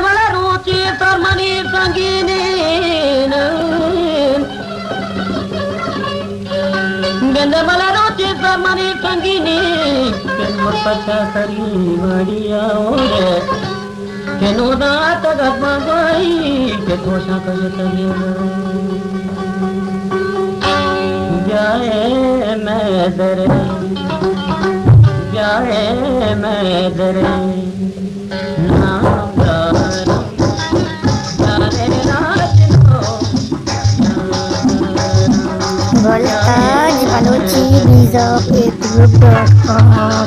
بلے روچے سر منی سنگینیں، گندے بلے روچے سر منی سنگینیں، کہ مرپچا سری ماڑی آورے، کہ نوداں آتگ ات بانگوائی، کہ توشاں کشتگیں۔ بیا اے مئے درے، بیا اے مئے درے۔ Gul Taj Balochi music YouTube dot کام۔